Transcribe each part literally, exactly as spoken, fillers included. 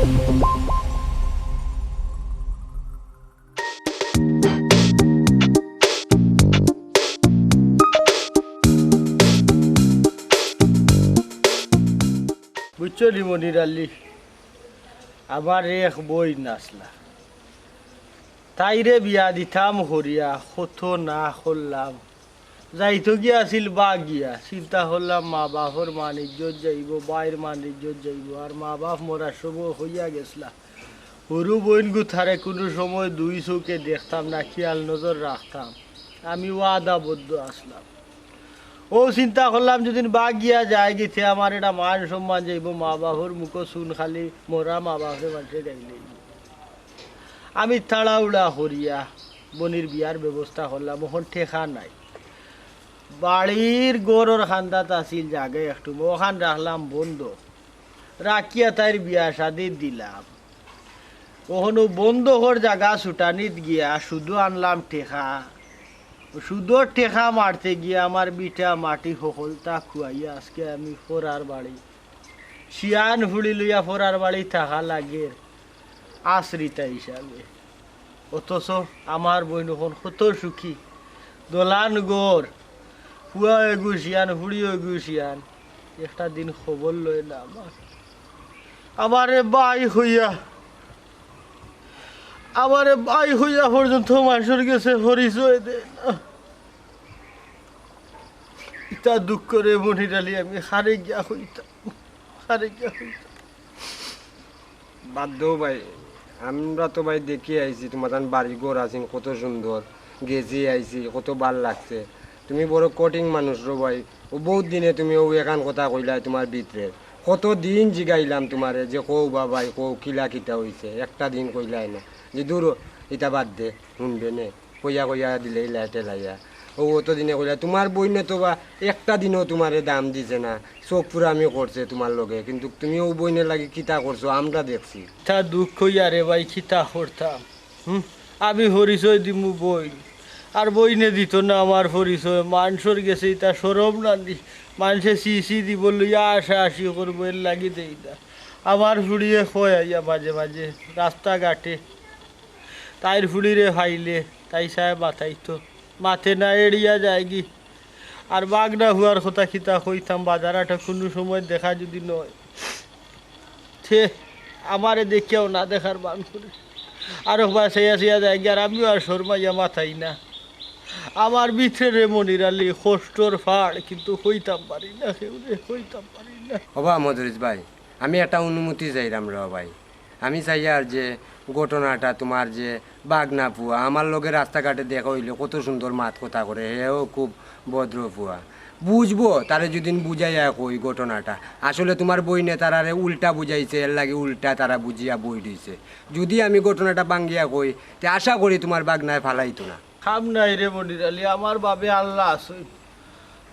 বুঝছো নি মনির আলী, আমার এক বইন আছলা, তাইরে বিয়া দিতাম করিয়া কত না করলাম। যাইতো গিয়া আছিল বাগিয়া, চিন্তা করলাম মা বাপর মান ইজ্জত যাইবো, বাইর মান ইজ্জত যাইবো, আর মা বাপ মরার সময় কইয়া গেছলা, হুরু বইন গুতারে কুনু সময় দুই চউখে দেখতাম না, খিয়াল নজর রাখতাম। আমি ওয়াদাবদ্ধ আছলাম। অউ চিন্তা করলাম, যুদি বাগিয়া যায়গি তে আমার এটা মান সম্মান যাইবো, মা বাপর মুখো চুন খালি, মরা মা বাপরে মানষে গাইলে। আমি তাড়াহুড়া করিয়া বইনর বিয়ার ব্যবস্থা করলাম, অখন টেকা নাই। বাড়ির ঘরর কান্দাত আছিল জাগা একটু, অখান রাখলাম বন্ধক, রাখিয়া তাইর বিয়া শাদি দিলাম। অখন অউ বন্ধকর জাগা ছুটানিত গিয়া সুদো আনলাম টেকা, সুদর টেকা মারতে গিয়া আমার ভিটা মাটি হকলতা খুয়াইয়া আজকে আমি পরার বাড়ি, শিয়ান ফুড়ি লইয়া পরার বাড়ি থাকা লাগের আশ্রিতা হিসাবে। অথচ আমার বইন অখন কত সুখী, দলান ঘর, পুয়া এগু শিয়ান, ফুড়ি এগু শিয়ান, একটা দিন খবর লয় না আমার। আমারে বাই কইয়া, আমারে বাই কইয়া পর্যন্ত মানষর গেছে পরিচয় দেয় না। ইতা দুঃখ রে মনির আলী, আমি কারে গিয়া কইতাম, কারে গিয়া কইতাম। বাদ দেও ভাই, আমরা তো ভাই দেখি আইছি, তুমার তান বাড়ি ঘর আছিল কত সুন্দর, গেছি আইছি, কত ভালা লাগছে। তুমি বড় কঠিন মানুষ রো ভাই, অউ বউত দিনে তুমি অউ এখান কথা কইলায় তুমার ভিতরে। কত দিন জিগাইলাম তুমারে যে কও বা ভাই কও, কিলা কিতা অইছে, একটা দিন কইলায় না। যে দূর, ইতা বাদ দে, হুনবে নে। কইয়া কইয়া দিলে ইলা ঠেলাইয়া। অউ অত দিনে কইলা, তুমার বইনে তো বা একটা দিনও তুমারে দাম দিছে না, চউখ ফুরামি করছে তুমার লগে, কিন্তু তুমি অউ বইনর লাগি কিতা করছো আমরা দেখছি। তা দুঃখ কইয়া রে ভাই, কিতা করতাম? হুম? আমি পরিচয় দিমু বইন, আর বইনে দিতো না আমার পরিচয়, মানষর গেছে ইতা শরম না নি? মানষে ছি ছি দিবো, লইয়া আশা আশি করবো, এর লাগি দেই না। আমার ফুড়িয়ে কয় আইয়া মাঝে মাঝে রাস্তাঘাটে, তাইর ফুড়িরে পাইলে তাই সায় মাতাইতো, মাতে না, এড়িয়া যায়গি। আর বাগনা পুয়ার কথা কিতা কইতাম, বাজার হাটে কুনু সময় দেখা যুদি নয়, তে আমারে দেখিয়াও না দেখার ভান করে আরক বায় চাইয়া চাইয়া যায়গি, আর আমিও আর শরমাইয়া মাতাই না। আমার ভিতরে রে মনির আলী কষ্টর পাড়, কিন্তু কইতাম পারি না কেউরে, কইতাম পারি না। ওবা মদরিছ ভাই, আমি একটা অনুমতি চাইরাম রে ভাই। আমি চাইয়ার যে ঘটনাটা তুমার যে বাগনা পুয়া, আমার লগে রাস্তাঘাটে দেখা অইলে কত সুন্দর মাত কথা করে, হেও খুব ভদ্র পুয়া। বুঝবো, তারে যুদি বুঝাইয়া কই ঘটনাটা। আসলে তুমার বইনে তারারে উল্টা বুঝাইছে, এর লাগি উল্টা তারা বুঝিয়া বই রইছে। যুদি আমি ঘটনাটা ভাঙ্গিয়া কই, তে আশা করি তুমার বাগনায় ফালাইতো না। কাম নাই রে মনির আলী, আমার বাবে আল্লা আছইন।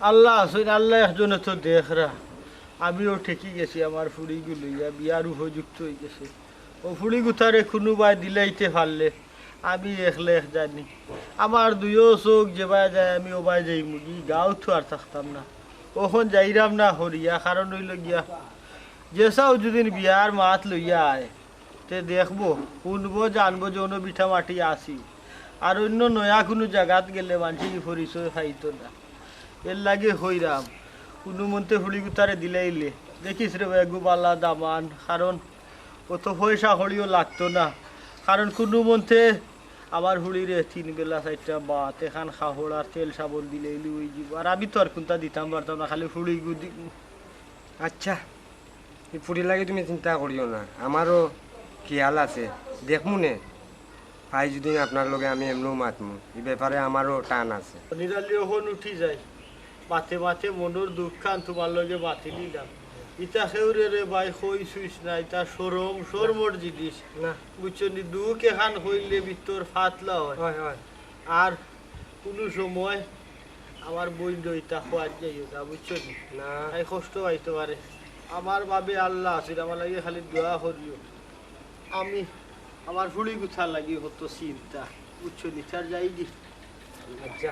আল্লা আছইন, আল্লা একজনে তো দেখরা। আমিও ঠেকি গেছি আমার ফুড়িগু লইয়া, বিয়ার উপযুক্ত অইগেছে। অউ ফুড়িগুতারে কুনুবায় দিলাইতে পারলে আমি এক লেখ জানি। আমার দুইও চউখ যেবায় যায় আমি অবায় যাইমুগি, গাঁওত তো আর থাকতাম না। অখন যাইরাম না করিয়া, কারণ অইলো গিয়া, যেসাও যুদি বিয়ার মাত লইয়া আয়, তে দেখবো, হুনবো, জানবো যে অনো ভিটা মাটি আছি। আর অইন্য নয়া কুনু জাগাত গেলে মানষে ই পরিচয় পাইতো না। এর লাগি কইরাম, কুনুমন্তে ফুড়িগুতারে দিলাইলে, দেখিস রে ভাই, এগু বালা দামান, কারণ অত পয়সা কড়িও লাগতো না। কারণ কুনুমন্তে আমার ফুড়িরে তিন বেলা চাইরটা ভাত, এখান কাপড় আর তেল সাবন দিলাইলে অইযিবো। আর আমি তো আর কুনতা দিতাম পারতাম না, খালি ফুড়িগু দিমু। আচ্ছা, ই ফুড়ির লাগি তুমি চিন্তা করিও না, আমারও খিয়াল আছে, দেখমু নে। পাই যুদি আপনার লগে আমি এমনেও মাতমু, ই ব্যাপারে আমারও টান আছে। মনির আলী, অখন উঠি যাই, মাতে মাতে মনর দুঃখখান তুমার লগে মাতিলিলাম। ইতা কেউরে রে ভাই কইছইস না, ইতা শরম, শরমর জিনিস। না। বুঝছো নি, দুখ এখান কইলে ভিতর ফাতলা অয়। অয়, অয়। আর কুনু সময় আমার বইনরে ইতা কওয়াত যাইও না, বুঝছো নি? না। তাই কষ্ট পাইতো পারে। আমার বাবে আল্লা আছইন, আমার লাগি খালি দোয়া করিও। আমি আমার ফুড়িগুতার লাগি কত চিন্তা, বুঝছো নি? তার যাইগি। আচ্ছা।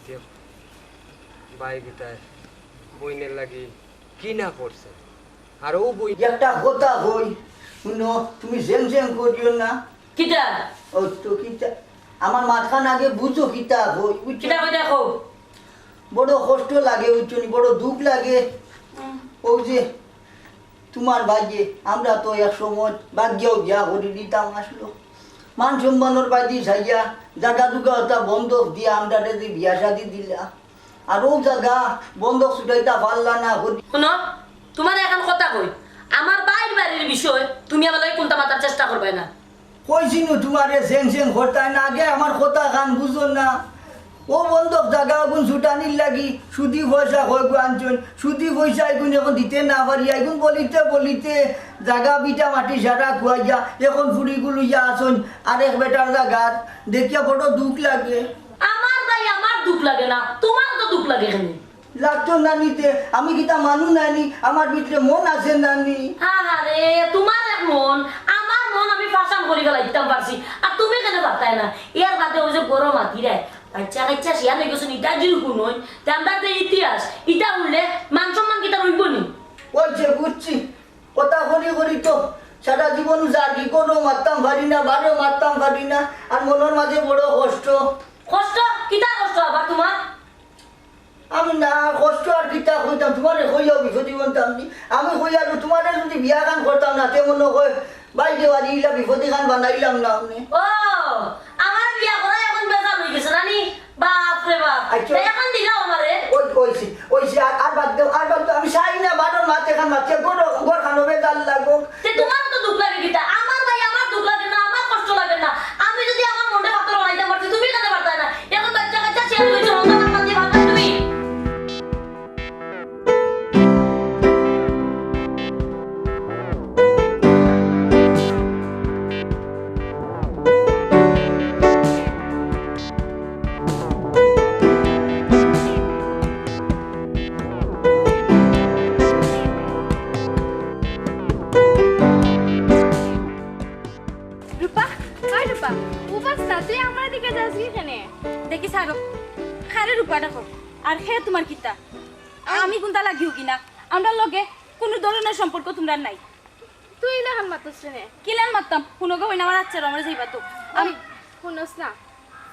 দেও, ভাইগুতায় বইনর লাগি কি না করছে? আর ও বই একটা কথা কই, হুনো, তুমি জেং জেং করিও না। কিতা? ও তো কিতা, আমার মাতখান আগে বুঝো কিতা কই, বুঝছো? কিতা কই দেখো? বড় কষ্ট লাগে, বুঝছো নি? বড় দুখ লাগে। হুম। ও যে তুমার ভাইয়ে, আমরা তো এক সময় ভাগিয়াও বিয়া করি দিতাম আসলো। মান সম্মানর বাদে চাইয়া জাগা জুগা ওটা বন্ধক দিয়া আমরারে যে বিয়া শাদি দিলা। আর ও জাগা বন্ধক ছুটাইতা পারলা না করি। হুনো, তুমারে এখান কথা কই, আমার ভাইর বাড়ির বিষয় তুমি আমার লগে কুন্তা মাতার চেষ্টা করবায় না। কইছি নু তুমারে জেং জেং করতায় না, আগে আমার কথাখান বুঝো না। ও বন্ধক জাগা অগুন ছুটানির লাগি সুদি পয়সা কয়গু আনছইন, সুদি পয়সা এগুন এখন দিতে না পারি, এগুন বলিতে বলিতে জাগা ভিটা মাটি সারা খুয়াইয়া এখন ফুড়িগু লইয়া আছইন আরেক বেটার জাগাত, দেখিয়া বড় দুখ লাগে। আমার ভাই আমার দুখ লাগে না, তুমার তো দুখ লাগে কেনে? লাগতো না নিতে, আমি কিতা মানুষ নায়নি, আমার ভিতরে মন আছে নানি। আরে, তুমার এক মন, আমার মন আমি ফাঁসান করি ফেলাইতাম পারছি, আর তুমি কেনে পারতায় না? এর বাদে ওই যে গরম আতিরায়, বাচ্চা কাচ্চা শিয়ান অই গেছইন, ইটা যদি হুনইন, তে আমরার যে ইতিহাস, ইটা হুনলে মান সম্মান কিতা রইবো নি? ওই যে বুঝছি, কথা করি করি তো সারা জীবন যার কি করো মারতাম পারি না, বারো মারতাম পারি না, আর মনর মাঝে বড় কষ্ট। কষ্ট? কিতা কষ্ট আবার তুমার? আমি না কষ্ট আর কিতা কইতাম, তুমারে কইয়াও বিপদি বানতাম নি। আমি কইয়ার তুমারে যদি বিয়া খান করতাম না, তে মনো কয় বাইরে বাড়ি ইলা বিপদি খান বানাইলাম না আমি। ও, আমার বিয়া করা এখন বেজাল অই গেছে নানি? বাপ রে বাপ। আচ্ছা। তে এখন দিলাও আমারে। ওই, ওইছি, ওইছি, আর, আর বাদ দেও, আর বাদ দেও। আমি চাই না বারো মাত এখান মাতিয়া ঘর, ঘর খানো বেজাল লাগো। তে তুমার তো দুখ লাগে কিতা? আমার ভাই আমার দুখ লাগে না, আমার কষ্ট লাগে না। আমি যদি আমার মনটা পাথর বানাইতাম পারছি, তুমি কেনে পারতায় না? এখন বাচ্চা কাচ্চা শেষ হইছে, ওটা বাদ দিয়ে ভাববে তুমি। রূপা, ওই রূপা, উবাস না, তুই আমার দিকে যাস কি কেনে? দেখি সারো, খারে রূপা দেখো, আর খে তুমার কিতা? আমি কুন্তা লাগিও কি না, আমরার লগে কুনু ধরনর সম্পর্ক তুমরার নাই। তুই ইলাখান মাতস কেনে? কিলান মাততাম? হুনো গো বইন, আমার আচ্ছা, আমরা যাইবা তো। আমি হুনস না,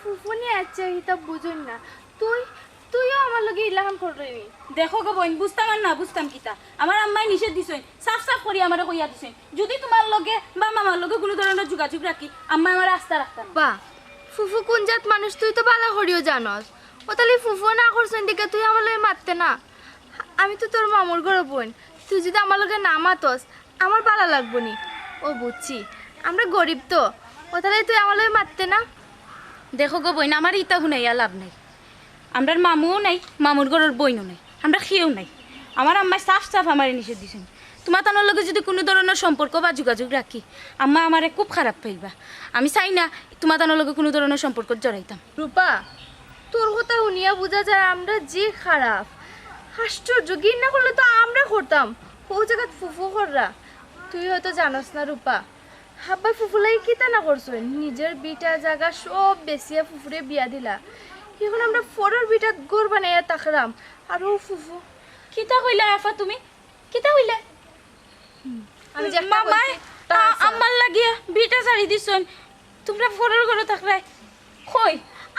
ফুফু নি আচ্ছা, ইতা বুঝইন না। তুই, তুইও আমার লগে ইলাখান কররে নি। দেখো গো বইন, বুঝতাম আর না বুঝতাম কিতা, আমার আম্মায় নিষেধ দিছইন, সাফ সাফ করি আমারে কইয়া দিছইন, যদি তুমার লগে বা মামার লগে কুনু ধরনর যোগাযোগ রাখি, আম্মায় আমারে আস্তা রাখতা না। বা, ফুফু কুন জাত মানুষ তুই তো ভালা করিও জানস। ও তাইলে ফুফু না করছইন দিকে তুই আমার লগে মাততে না। আমি তো তোর মামুর ঘরর বইন, তুই যদি আমার লগে না মাতস, আমার ভালা লাগবো নি। ও বুঝছি, আমরা গরিব তো, ও তাইলে তুই আমার লগে মাততে না। দেখো গো বইন, আমার ইতা হুনাইয়া লাভ নাই। আমরার মামুও নাই, মামুর ঘরর বইনও নাই, আমরা কেউ নাই। আমার আম্মায় সাফ সাফ আমারে নিষেধ দিছইন। তুমা তানর লগে যদি কুনু ধরনর সম্পর্ক বা যোগাযোগ রাখি, আম্মা আমারে খুব খারাপ পাইবা। আমি চাই না তুমা তানর লগে কুনু ধরনর সম্পর্ক জড়াইতাম। রূপা, তোর কথা হুনিয়া বুঝা যায় আমরা যে খারাপ। আশ্চর্য, ঘিন্না করলে তো আমরা করতাম, ও জাগাত ফুফু কররা। তুই হয়তো জানস না রূপা, আব্বায় ফুফুর লাগি কিতা না করছইন, নিজর ভিটা জাগা সব বেচিয়া ফুফুরে বিয়া দিলা। এখন আমরা ফরর ভিটাত ঘর বানাইয়া থাকরাম, আর ও ফুফু। কিতা কইলা আফা তুমি? কিতা কইলা? আমি যে একটা মামায় কইছি, তা আ-, আছে। আম্মার লাগিয়া ভিটা ছাড়ি দিছইন, তুমরা ফরর ঘরো থাকরায়। কই,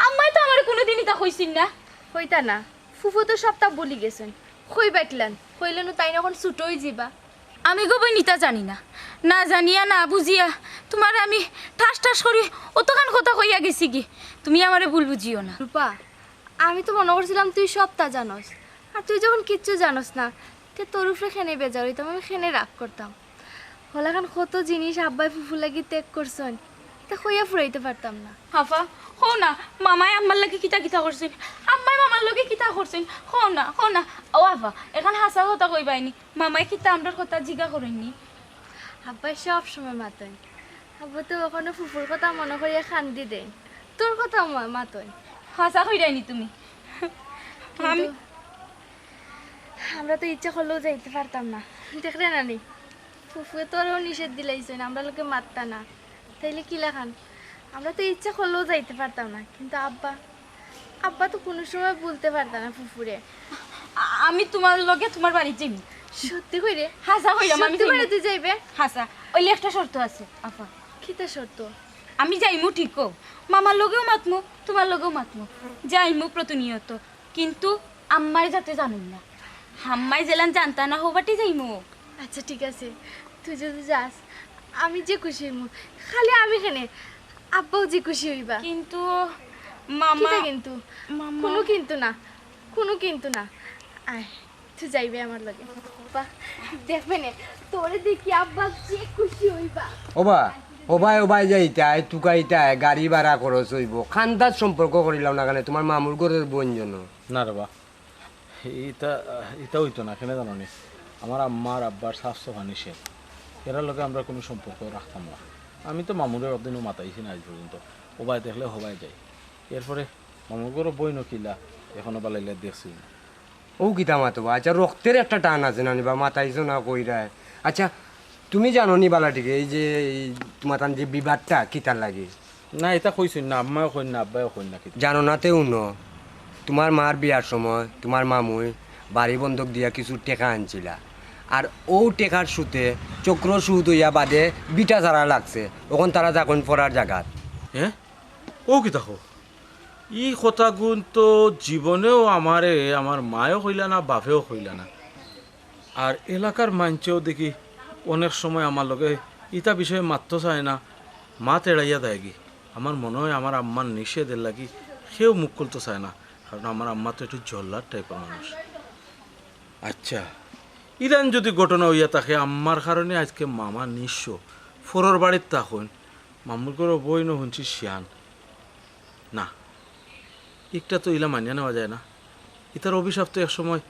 আম্মায় তো আমারে কুনুদিন ইতা কইছইন না। কইতা না, ফুফু তো সবতা ভুলি গেছইন। কইবা কিলান, কইলে নু তাইন এখন ছুটো অইযিবা। আমি গো বইন ইতা জানি না, না জানিয়া না বুঝিয়া তুমারে আমি ঠাস ঠাস করি অতখান কথা কইয়া গেছি গি, তুমি আমারে ভুল বুঝিও না। রূপা, আমি তো মনো করছিলাম তুই সবতা জানস, আর তুই যখন কিচ্ছু জানস না, তে তোর উপরে কেনে বেজার অইতাম, আমি কেনে রাগ করতাম। হলাখান কত জিনিস আব্বায় ফুফুর লাগি ত্যাগ করছইন, ইতা কইয়া ফুরাইতে পারতাম না। আফা, কও না, মামায় আম্মার লাগি কিতা কিতা করছইন, আম্মায় মামার লগে কিতা করছইন, কও না, কও না। ও আফা, এখান হাছা কথা কইবায়নি, মামায় কিতা আমরার কথা জিগা করইননি? আব্বায় সব সময় মাতইন। আব্বা তো অখনো ফুফুর কথা মনো করিয়া কান্দি দেইন। তোর কথাও মা-, মাতইন। হাছা কইরায়নি তুমি? কিন্তু আমি আমরা তো ইচ্ছা করলেও যাইতে পারতাম না। দেখরে নানি, ফুফুয়ে তো আরো নিষেধ দিলাইছইন, আমরার লগে মাততা না। তাইলে কিলাখান? আমরা তো ইচ্ছা করলেও যাইতে পারতাম না, কিন্তু আব্বা, আব্বা তো কুনু সময় ভুলতে পারতা না ফুফুরে। আ-, আমি তুমার লগে তুমার বাড়িত যাইমু, সত্যি কইরে? হাছা কইরাম, আমি সত্যি যাইমু। কইরে তুই যাইবে? হাছা। অইলে একটা শর্ত আছে, আফা। কিতা শর্ত? আমি যাইমু ঠিকউ, মামার লগেও মাতমু, তুমার লগেও মাতমু, যাইমু প্রতিনিয়ত, কিন্তু আম্মায় যাতে জানইন না। আম্মায় যেলান জানতা না, হউ বাটে যাইমু। আচ্ছা, ঠিক আছে, তুই যদি যাস, আমি যে খুশি অইমু। খালি আমি কেনে, আব্বাও যে খুশি অইবা। কিন্তু মামা কিতা কিন্তু? মামা। কুনু কিন্তু না, কুনু কিন্তু না। আয়, তুই যাইবে আমার লগে। বাহ, দেখবে নে, তোরে দেখি আব্বা যে খুশি অইবা। ওবা, ওবায় ওবায় যাইতায়, তুকাইতায়, গাড়ি ভাড়া খরচ অইবো। খান্দাত সম্পর্ক করিলাও না কেনে, তুমার মামুর ঘরর বইন যেন। না রে বা, ইতা, ইতা অইতো না, কেনে জানো নি? আমার আম্মার আব্বার সাফ সাফা নিষেধ। এরার লগে আমরা কুনু সম্পর্ক রাখতাম না। আমি তো মামুরে একদিনও মাতাইছি না আইজ পর্যন্ত। ওবায় দেখলে হবায় যাই। এরপরে মামুর ঘরর বইন কিলা, এখনো বালাইলে দেখছি না। অউ কিতা মাতো বা? আচ্ছা, রক্তর একটা টান আছে না নি বা, মাতাইছো না কইরায়। আচ্ছা, তুমি জানো নি বালা ঠিকউ, এই যে এই তুমার তান যে বিবাদটা কিতার লাগি? না, ইতা কইছইন না, আম্মায়ও কইন না, আব্বায়ও কইন না কিতা। জানো না তে হুনো, তুমার মার বিয়ার সময় তুমার মামুয় বাড়ি বন্ধক দিয়া কিছু টেকা আনছিলা, আর অউ টেকার সুদে চক্রসুদ অইয়া বাদে ভিটা ছাড়া লাগছে, অখন তারা থাকইন ফরার জাগাত। হে? অউ কিতা কও? ই কথাগুন তো জীবনেও আমারে আমার মায়ও কইলা না, বাপেও কইলা না। আর এলাকার মাইনষেও দেখি অনেক সময় আমার লগে ইতা বিষয়ে মাততো চায় না, মাত এড়াইয়া দেয়গি। আমার মনো অয় আমার আম্মার নিষেধর লাগি কেউ মুখ খুলতো চায় না, কারণ আমার আম্মা তো একটু জল্লাদ টাইপর মানুষ। আচ্ছা, ইলান যদি ঘটনা অইয়া থাকে, আম্মার কারণে আইজকে মামা নিঃস্ব, ফরর বাড়িত থাকইন, মামুর ঘরর বইনও হুনছি শিয়ান। না, ইকটা তো ইলা মানিয়া নেওয়া যায় না। ইতার অভিশাপ তো এক সময়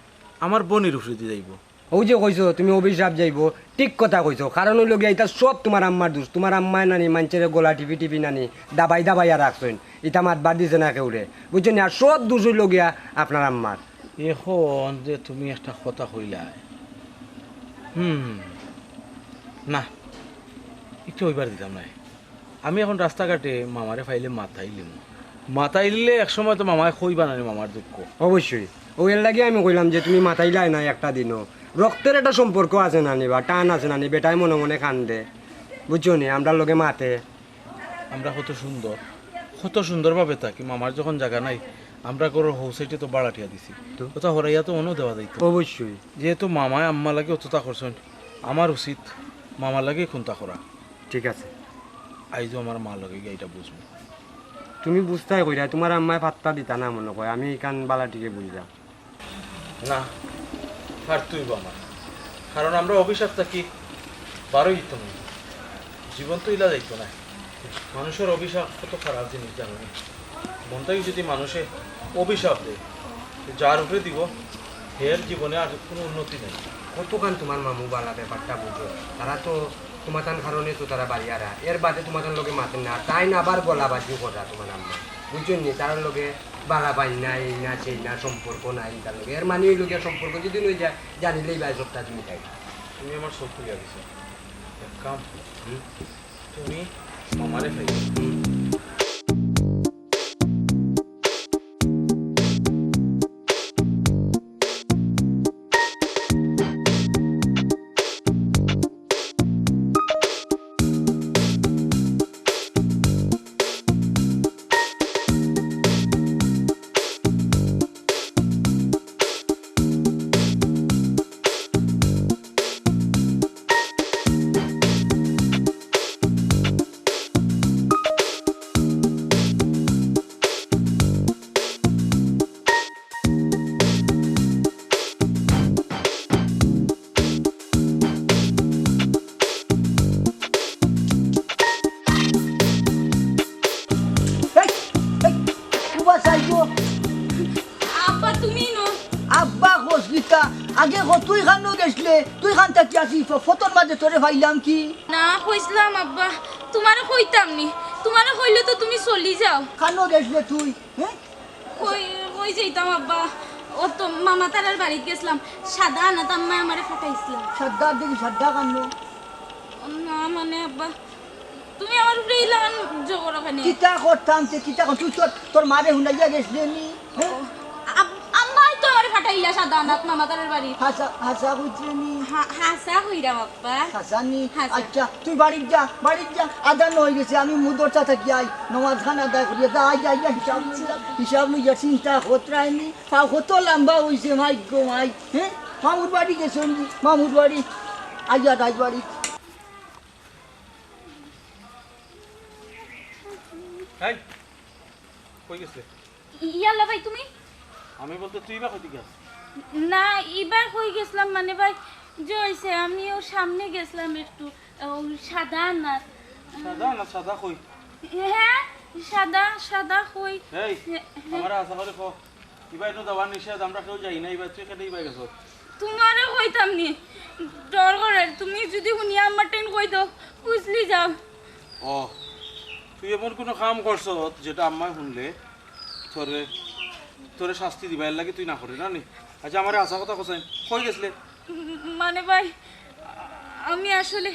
আমার বইনর উপরেদি যাইবো। অউ যে কইছো তুমি অভিশাপ যাইবো, ঠিক কথা কইছো। কারণ অইলো গিয়া ইতা সব তুমার আম্মার দুষ। তুমার আম্মায় না নি মাইনষরে গলা টিপি টিপি না নি দাবাই দাবাইয়া রাখছইন। ইতা মাতবার দিছে না কেউরে, বুঝছো নি? আর সব দুষ অইলো গিয়া আপনার আম্মার। অখন যে তুমি একটা কথা কইলায়, হুম, না, ইকটা অইবার দিতাম নায়। আমি অখন রাস্তাঘাটে মামারে পাইলে মাতাইলিমু। মাতাইলে এক সময় তো মামায় কইবা না নি মামার দুঃখ। অবশ্যই। অউ এর লাগি আমি কইলাম যে তুমি মাতাইলায় না একটা দিনও। রক্তর একটা সম্পর্ক আছে না নি বা, টান আছে না নি, বেটায় মনে মনে কান্দে। বুঝছো নি? আমরার লগে মাতে। আমরা কত সুন্দর, কত সুন্দরভাবে থাকি। মামার যখন জাগা নাই, আমরার ঘরর হউ সাইডে তো ভাড়াটিয়া দিছি। তো? অতা হরাইয়া তো অনো দেওয়া যাইতো। অবশ্যই। যেহেতু মামায় আম্মার লাগি অততা করছইন, আমার উচিত মামার লাগি কুন্তা করা। ঠিক আছে। আইজও আমার মার লগে গিয়া ইটা বুঝমু। তুমি বুঝতায় কইরায়, তুমার আম্মায় পাত্তা দিতা না মনো কয়, আমি ইখান বালা ঠিকউ বুঝলাম। না, পারতে অইবো আমার, কারণ আমরা অভিশাপ থাকি বারই দিতাম না। জীবন তো ইলা যাইতো না। মানুষর অভিশাপ কত খারাপ জিনিস জানো নি? মন থাকি যদি মানুষে অভিশাপ দেয়, তো যার উপরে দিবো, হের জীবনে আর কুনু উন্নতি নাই। কতখান তুমার মামু বালা ব্যাপারটা বুঝো, তারা তো তুমাতান কারণে তো তারা বাড়িয়ারা, এর বাদে তুমাতান লগে মাতের না, তাইন আবার গলাবাজিও কররা তুমার আম্মা, বুঝছো নি? তার লগে বালা পাইন না, এই না, সেই না, সম্পর্ক নাই তার লগে। এর মানে অইলো গিয়া সম্পর্ক যদি নই যায়, জানিলেই ভাই সবটা তুমি তাই। তুমি আমার চোখ খুলিয়া দিছো। এক কাম, হুম? তুমি মামারে পাইবে। এই, এই, কুবা চাইবো। আব্বা, তুমি ন? আব্বা কস কিতা? আগে ক তুই কানো গেছলে, তুই কান থাকি আসি ফ-, ফতর মাঝে তোরে পাইলাম কি? না, কইছলাম আব্বা, তুমারে কইতাম নি। তুমারে কইলে তো তুমি চলি যাও। কানো গেছলে তুই, হ্যাঁ? কই, কই যাইতাম আব্বা? ও তো মামা তারার বাড়িত গেছলাম। সাদা আনাত আম্মায় আমারে ফাটাইছলা। সাদা দেখি, সাদা কানো? না, মানে আব্বা, তুমি আমার উপরে ইলান জোর করো কেনে? কিতা করতাম তে, কিতা কর-, তুই তোর, তোর মারে হুনাইয়া গেছলে নি, হ্যাঁ? আব-, আম্মায় তো আমারে ফাটাই সাদা আনাত মামা তারার বাড়ি। হাছা, হাছা কইছরে নি? হা-, হাছা কইরাম আব্বা। হাছা নি? হাছা। আচ্ছা, তুই বাড়িত যা, বাড়িত যা। আজান অই গেছে, আমি মুদরসা থাকি আই, নমাজ খান আদায় করিয়া যা, আই, আই, আই, হিসাব লইয়া, হিসাব লইয়া চিন্তা করতে আইনি। পাও কত লম্বা অইছে, মাই গো মাই। হ্যাঁ? মামুর বাড়ি গেছইন নি? মামুর বাড়ি। আইয়া রাইত বাড়ি। এই, কই গেছলে? ইয়াল্লা ভাই, তুমি? আমি বলতে তুই বা কই গেছস? না, ইবার কই গেছলাম মানে ভাই, যে অইছে, আমি ওর সামনে গেছলাম একটু, ও সাদা আনাত। সাদা আনাত, সাদা কই? হ্যাঁ, সাদা, সাদা কই? এই, হ্যাঁ, হ্যাঁ। আমারে হাছা করি ক, ইবায় তো যাওয়া নিষেধ, আমরা কেউ যাই না, ইবায় তুই কেনে ইবায় গেছস? তুমারে কইতাম নি, ডর করের, তুমি যুদি হুনিয়া আম্মার টাইন কই দেও, বুঝলি যাও। ও, তুই এমন কুনু কাম করছস যেটা আম্মায় হুনলে তোরে, তোরে শাস্তি দিবা, এর লাগি তুই না কররে না নি? আচ্ছা, আমারে হাছা কথা কছাইন, কই গেছলে? উম, মানে ভাই, আমি আসলে,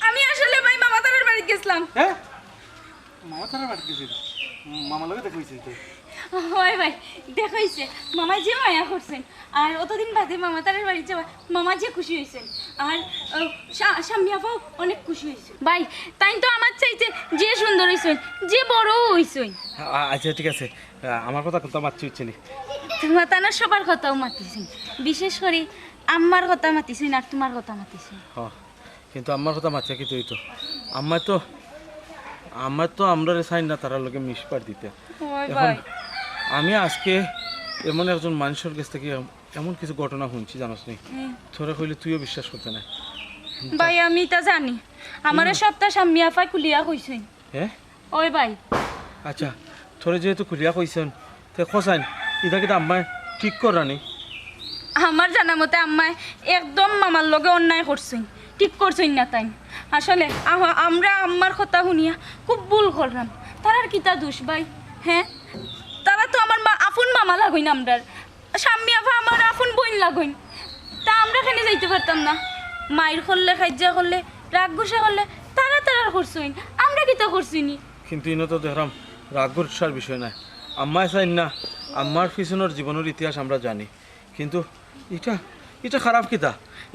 আমি আসলে ভাই মামা তারার বাড়িত গেছলাম। হ্যাঁ? মামা তারার বাড়িত গেছলে? মামার লগে দেখা অইছে তো? হয় ভাই, দেখা অইছে। মামায় যে মায়া করছইন, আর অতদিন বাদে মামা তারার বাড়িত যাওয়া, মামা যে খুশি অইছইন। আর, আহ, শা-, শাম্মী আফাও অনেক খুশি অইছইন। ভাই, তাইন তো আমার চাইতে যে সুন্দর অইছইন, যে বড় অইছইন। আ-, আচ্ছা, ঠিক আছে। আ-, আমার কথা কুন্তা মাতছি অইছে নি? মাতানোর সবার কথাও মাতিছইন। বিশেষ করি আম্মার কথা মাতিছইন আর তুমার কথা মাতিছইন। হ। কিন্তু আম্মার কথা মাতিয়া কিতা অইতো? আম্মায় তো, আম্মায় তো আমরারে চাইন না তারার লগে মিশবার দিতে। ওই এখন ভাই। আমি আজকে এমন একজন মানষর গেছ থাকি এম-, এমন কিছু ঘটনা হুনছি, জানোস নি? হুম। তোরে কইলে তুইও বিশ্বাস করতে না। ভাই, আমি ইতা জানি। আমারে হুম। সবতা শাম্মী আফায় খুলিয়া কইছইন। হ্যাঁ? ওই ভাই। আচ্ছা, তোরে যেহেতু খুলিয়া কইছইন, তে কছাইন, ইতা কিতা আম্মায় ঠিক কররা নি? আমার জানা মতে আম্মায় একদম মামার লগে অন্যায় করছইন, ঠিক করছইন না তাইন। আসলে আহ-, আমরা আম্মার কথা হুনিয়া খুব ভুল করলাম। তারার কিতা দোষ ভাই? হ্যাঁ, তারা তো আমার মা, আফুন মামা লাগইন আমরার। শাম্মী আফা আমার আফুন বইন লাগইন, তা আমরা কেনে যাইতে পারতাম না? মাইর করলে, কাইজ্জা করলে, রাগ গুসা করলে, তারা তারার করছইন, আমরা কিতা করছি নি? কিন্তু ইনো তো দেখরাম রাগ গুসার বিষয় নায়। আম্মায় চাইন না, আম্মার পিছনর জীবনর ইতিহাস আমরা জানি। কিন্তু ইটা, ইটা খারাপ কিতা?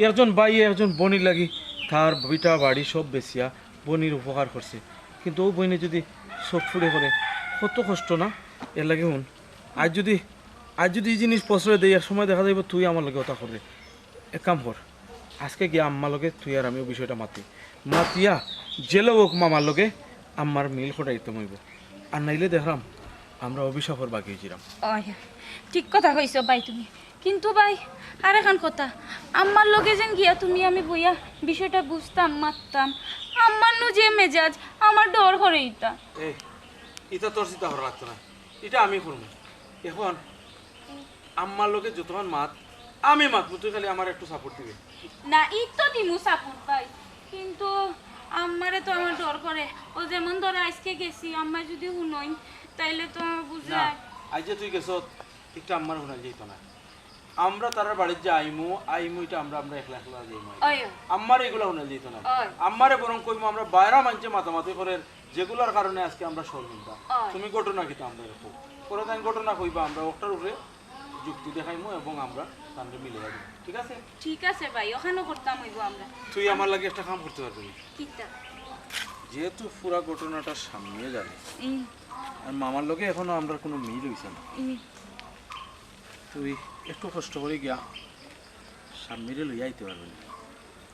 একজন ভাইয়ে একজন বইনর লাগি তার ভিটা বাড়ি সব বেচিয়া বইনর উপকার করছে, কিন্তু অউ বইনে যুদি চোখ ফুড়ে করে, কত কষ্ট না? এর লাগি হুন, আইজ যুদি, আইজ যুদি ই জিনিস প্রশ্রয় দেই, এক সময় দেখা যাইবো তুই আমার লগে অতা কররে। এক কাম কর, আজকে গিয়া আম্মার লগে তুই আর আমি অউ বিষয়টা মাতি, মাতিয়া যেলা অউক মামার লগে আম্মার মিল ঘটাইতাম অইবো, আর নাইলে দেখরাম আমরা অভিশাপর বাগি অইযিরাম। অয়, ঠিক কথা কইছো ভাই তুমি। কিন্তু ভাই, আরেকখান কথা, আম্মার লগে যেন গিয়া তুমি আমি বইয়া বিষয়টা বুঝতাম, মাততাম, আম্মার নু যে মেজাজ, আমার ডর করে ইতা। এই, ইতা তোর চিন্তা করা লাগতো না, ইটা আমি করমু। এখন আম্মার লগে যতক্ষণ মাত, আমি মাতমু, তুই খালি আমারে একটু support দিবে। না, ই তো দিমু support ভাই, কিন্তু আম্মারে তো আমার ডর করে। ও যেমন ধরো আইজকে গেছি, আম্মায় যুদি হুনইন, তাইলে তো বুঝলা। না, আইজ যে তুই গেছত, ইটা আম্মারে হুনাইল যাইতো না। আমরা তারার বাড়িত যে আইমু, আইমু ইটা আমরা, আমরা একলা একলা যাইমু। অয়। আম্মারে ইগুলা হুনাইল যাইতো না। অয়। আম্মারে বরং কইমু আমরা বাইরা মানষে মাতামাতি করের, যেগুলার কারণে আজকে আমরা শরমিন্দা। অয়। তুমি ঘটনা কিতা আমরারে কও। পরে তাইন ঘটনা কইবা, আমরা অকটার উপরে যুক্তি দেখাইমু এবং আমরা তানরে মিলাইয়া দিমু। ঠিক আছে? ঠিক আছে ভাই, অখানও করতাম অইবো আমরা। তুই আমার লাগি একটা কাম করতে পারবে নি? কিতা? যেহেতু পুরা ঘটনাটা শাম্মীয়ে জানে, ই। আর মামার লগে এখনো আমরার কুনু মিল অইছে না। ই। তুই একটু কষ্ট করি গিয়া শাম্মীরে লইয়া আইতে পারবে নি?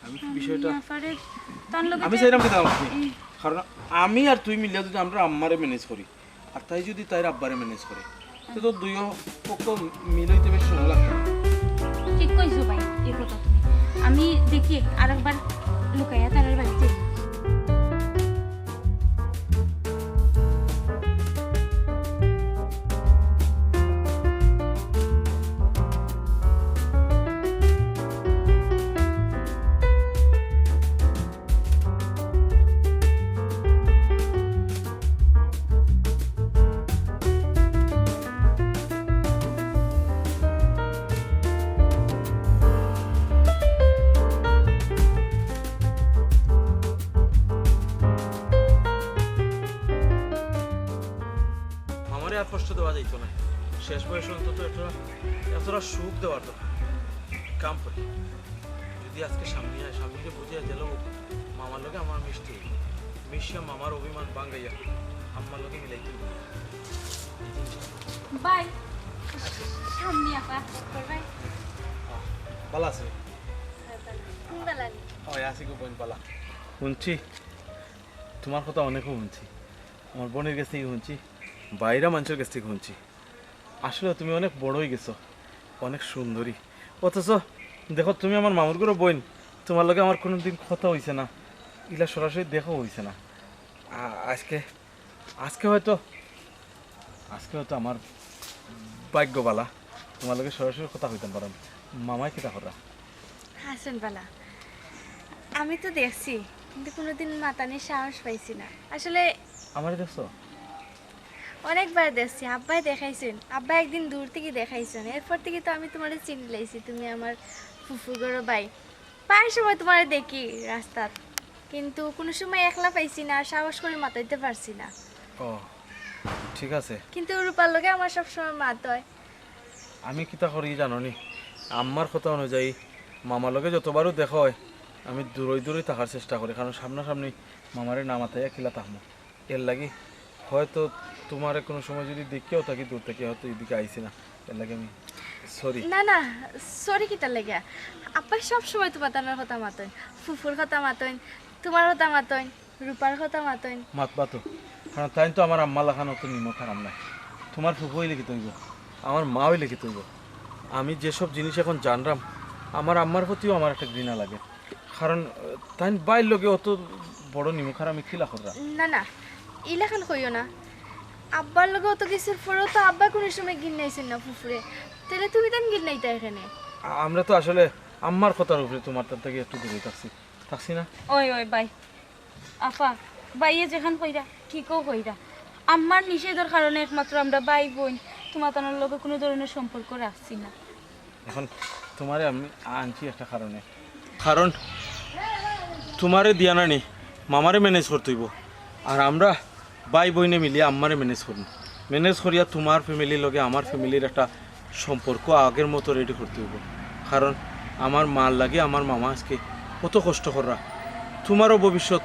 আমি কি বিষয়টা আমি চাইরাম কিতা জানোস নি? ই। কারণ আমি আর তুই মিলিয়া যুদি আমরা আম্মারে manage করি, আর তাই যুদি তাইর আব্বারে manage করে, তে তো দুইও পক্ষ মিল অইতে বেশ সময় লাগতো। ঠিক কইছো ভাই, ই কথা তুমি। আমি দেখি আরেকবার লুকাইয়া তারার বাড়িত যাই। আমারে আর কষ্ট দেওয়া যাইতো না। শেষ বয়সে অন্তত একটা, একটা তোরা সুখ দেওয়ার দরকার। কাম করি। যদি আজকে সামনে আয়, সামনে বুঝিয়া গেল, মামার লগে আমার মিষ্টি, মিশিয়া মামার অভিমান ভাঙ্গাইয়া আম্মার লগে মিলাইতে হইব। এই জিনিসটা ভাই, সামনে আপা, ভাই। ভালো আছে? তুমি ভালো আছো? ওই আছি গো বোন, ভালো। শুনছি, তোমার কথা অনেকও শুনছি, আমার বোনের কাছ থেকে শুনছি, বাইরা মানুষের কাছ থেকে শুনছি। আসলে তুমি অনেক বড় হয়ে গেছো, অনেক সুন্দরী। অথচ দেখো, তুমি আমার মামুর ঘরর বইন, তোমার লগে আমার কোনো দিন কথা হইছে না, ইলা সরাসরি দেখা হইছে না। আ-, আজকে, আজকে হয়তো, আজকে হয়তো আমার ভাগ্য বালা, তোমার লগে সরাসরি কথা হইতাম পারাম। মামায় কিতা করা? হাসান বালা, আমি তো দেখছি, কিন্তু কোনোদিন মাতানির সাহস পাইছি না। আসলে আমারে দেখছো? অনেকবার দেখছি, আব্বায় দেখাইছেন, আব্বা একদিন দূর থেকে দেখাইছেন, এরপর থেকে তো আমি তোমারে চিনি লাইছি, তুমি আমার ফুফু ঘরর বইন। প্রায় সময় তোমারে দেখি রাস্তাত, কিন্তু কোনো সময় একলা পাইছি না, সাহস করে মাতাইতে পারছি না। ও, ঠিক আছে। কিন্তু রূপার লগে আমার সবসময় মাত হয়। আমি কিতা করি জানো নি, আম্মার কথা অনুযায়ী মামার লগে যতবারও দেখা হয়, আমি দূরই দূরই থাকার চেষ্টা করি, কারণ সামনাসামনি মামারে না মাতাইয়া কিলা থাকমু। এর লাগি হয়তো তোমারে কোনো সময় যদি দেখিয়াও থাকি দূর থেকে, হয়তো এদিকে আইছি না, এর লাগি আমি সরি। না, না, সরি কিতার লাগিয়া? আব্বায় সব সময় তোমার তানোর কথা মাতইন, ফুফুর কথা মাতইন, তোমার কথা মাতইন, রূপার কথা মাতইন। মাতবা তো, কারণ তাইন তো আমার আম্মা লাখান অত নিমক হারাম নাই। তোমার ফুফু হইলে কিতা অইব, আমার মা হইলে কিতা অইব? আমি যেসব জিনিস এখন জানরাম, আমার আম্মার প্রতিও আমার একটা ঘৃণা লাগে। কারণ, আহ, তাইন বাইর লগে অত বড় নিমক হারামি কিলা কররা? না, না, ইলাখান কইও না। আব্বার লগে অত কিছুর পরেও তো আব্বা কোনো সময় ঘিন্নাইছেন না ফুফুরে। তাহলে তুমি তান ঘিন্নাইতা এখানে? আ-, আমরা তো আসলে আম্মার কথার উপরে তোমার তার থেকে একটু দূরে থাকছি, থাকছি না? ওই, ওই, ভাই, আফা, ভাইয়ে যেখান কইরা, ঠিকও কইরা। আম্মার নিষেধর কারণে একমাত্র আমরা ভাই বইন তোমার তানোর লগে কোনো ধরনের সম্পর্ক রাখছি না। এখন তোমারে আমি আনছি একটা কারণে। কারণ তোমারে দিয়া নানি মামারে ম্যানেজ করতে হইব, আর আমরা ভাই বইনে মিলিয়া আম্মারে ম্যানেজ করমু। ম্যানেজ করিয়া তোমার ফ্যামিলির লগে আমার ফ্যামিলির একটা সম্পর্ক আগের মতো রেডি করতে হইব, কারণ আমার মার লাগি আমার মামা আজকে কত কষ্ট কররা। তোমারও ভবিষ্যৎ